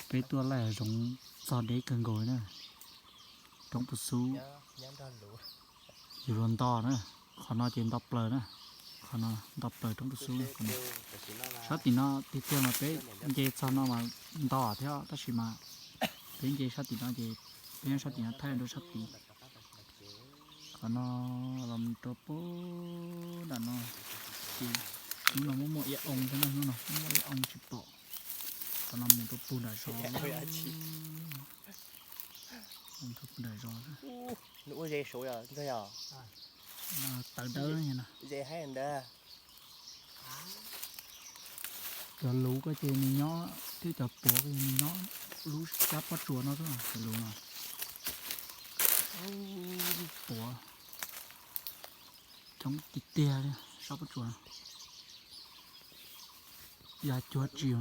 Peb tuaj laij zoov txog deb kawg nkaus na. Roob Pus Xub, yus luag nto na. Qhov no ces nto plaws na. Qhov no nto plaws roob Pus Xub na. Sab tim no tiag tiag mas peb nce txog no mas nto thiab tab sis mas peb nce sab tim no ces peb nyob sab tim no thaij rau sab tid. Qhov no los rau pem nram no ces hnub no muaj muaj ib oo thiab na, hnub no muaj muaj ib oo tsis pom. Qhov no mus rau pem nram zos, mus rau pem nram zos xwb. Tawv dawb no. Cov luv ko ces nws nyob thiab, cov puav ko nws nyob lub sab pob tsuas no xwb, cov luv no. Puav coob tiag tiag li sab pob tsuas no. Ya cuag tsis no,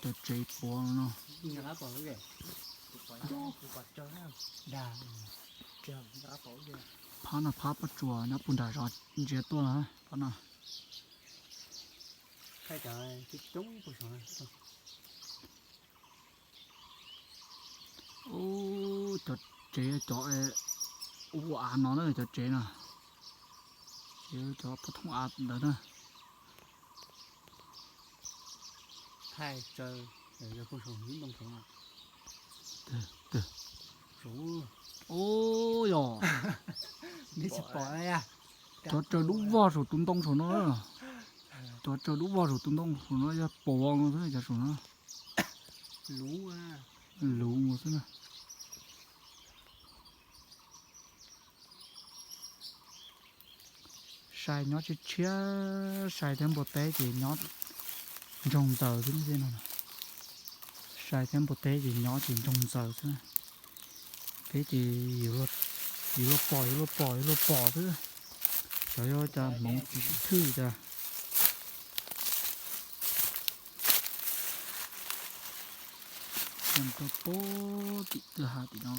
cov tsev puav no. Phab no phab pob tsuas nyob puag nram zos ntsia tuaj lawm phab no. Ub, cov tsev cov ua av no na, cov tsev no, cov pov thooj av ntawd na. Ub yog, cov tsaws dub vog saum tus ntoo saum no. Cov tsaws dub vog saum tus ntoo saum no yog puav no xwb cov saum no. Luv xwb na. Sai nyob tshiab tshiab, sai thiab npua teb ces nyob ntsoog ntxaws xwb no. Sai thiab npua teb ces nyob ces ntsoog ntxaws xwb. Peb ces yuav luag pom, yuav luag pom, yuav luag pom xwb. Xyov yog cas hmoov tsis sib thwj cas. Rau pem tim kwj ha tim no.